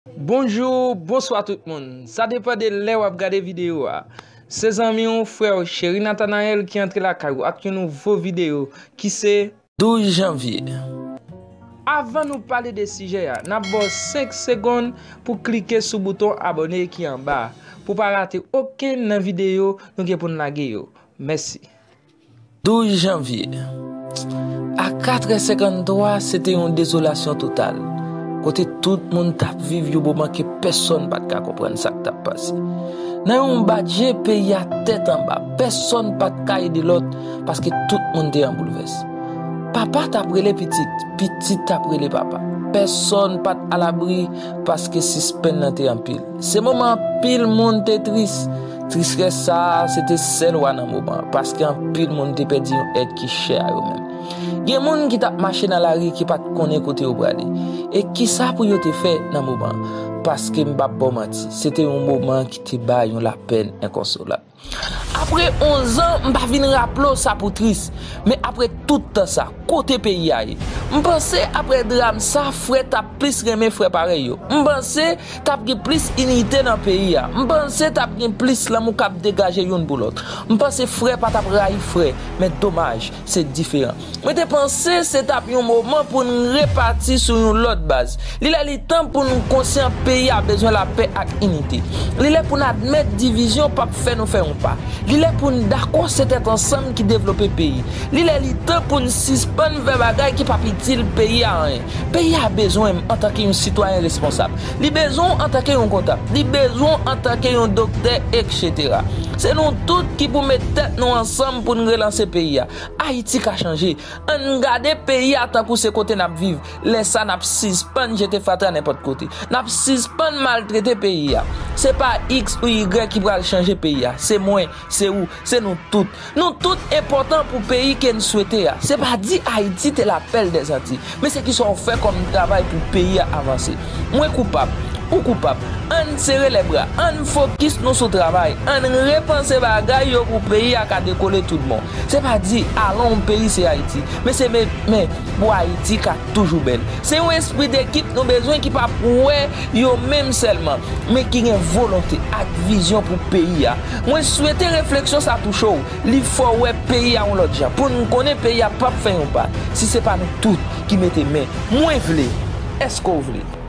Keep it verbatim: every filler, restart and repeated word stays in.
Bonjou, bonswa tout moun. Sa depann de lè w ap gade videyo a. Se zanmi w, frè w, Cheri Nathanael ki antre lakay ou ak yon nouvo videyo ki se douz janvye. Avan nou pale de sijè a, n ap ba w senk segonn pou klike sou bouton abòne ki anba a, pou pa rate okenn nan videyo nou gen pou n lage yo. Mèsi. Douz janvye. A katrè senkanntwa, se te yon dezolasyon total, kote tout moun t ap viv yon moman ke pèsonn pa t ka konprann sa k t ap pase. Nan yon bat je, peyi a tèt anba, pèsonn pa t ka ede lòt, paske tout moun te an boulvès. Papa t ap rele pitit, pitit t ap rele papa. Pèsonn pa t alabri, paske sispann nan te anpil. Se moman anpil moun te tris. Tristès sa a, se te sèl wa nan moman an, paske anpil moun te pèdi yon èt ki chè a yo menm. Gen moun ki t ap mache nan lari ki pa t konnen kote yo prale, e kisa pou yo te fè nan moman an, paske m p ap ba w manti, se te yon moman ki te bay yon lapèn enkonsolab. Apre onz an, m pa vin raple w sa pou tris, men apre tout tan sa, kote peyi a ye? M panse apre dram sa, frè t ap plis renmen frè parèy yo. M panse t ap gen plis inite nan peyi a. M panse t ap gen plis lanmou k ap degaje youn pou lòt. M panse frè pa t ap rayi frè, men domaj, se diferan. Mwen te panse se t ap yon moman pou n repati sou yon lòt baz. Li lè li tan pou n konsyan peyi a bezwen lapè ak inite. Li lè pou n admèt divizyon p ap fè nou fè yon pa. Li lè pou n dakò se tèt ansanm ki devlope peyi. Li lè li tan pou n sispann fè bagay ki p ap itil peyi a anyen. Peyi a bezwen m antanke yon sitwayen responsab. Li bezwen w antanke yon kontab. Li bezwen w antanke yon doktè, etsetera. Se nou tout ki pou met tèt nou ansanm pou n relanse peyi a. Ayiti ka chanje. Ann gade peyi a tankou se kote n ap viv. Lè sa, n ap sispann jete fatra nenpòt kote. N ap sispann maltrete peyi a. Se pa X ou Y ki pral chanje peyi a. Se mwen, se ou, se nou tout. Nou tout enpòtan pou peyi ke n swete a. Se pa di Ayiti te lapèl dèzanti, men se kisa w fè kòm travay pou peyi a avanse. Mwen koupab, ou koupab. Ann sere lè bra, ann fokis nou sou travay, ann repanse bagay yo pou peyi a ka dekole tout bon. Se pa di alon yon peyi se Ayiti, men se men, men pou Ayiti ka toujou bèl. Se yon espri dekip nou bezwen ki p ap wè yo menm sèlman, men ki gen volonte ak vizyon pou peyi a. Mwen swete refleksyon sa touche w, li fè w wè peyi a yon lòt jan, pou n konnen peyi a p ap fè yon pa si se pa nou tout ki mete men. Mwen vle, èske w vle?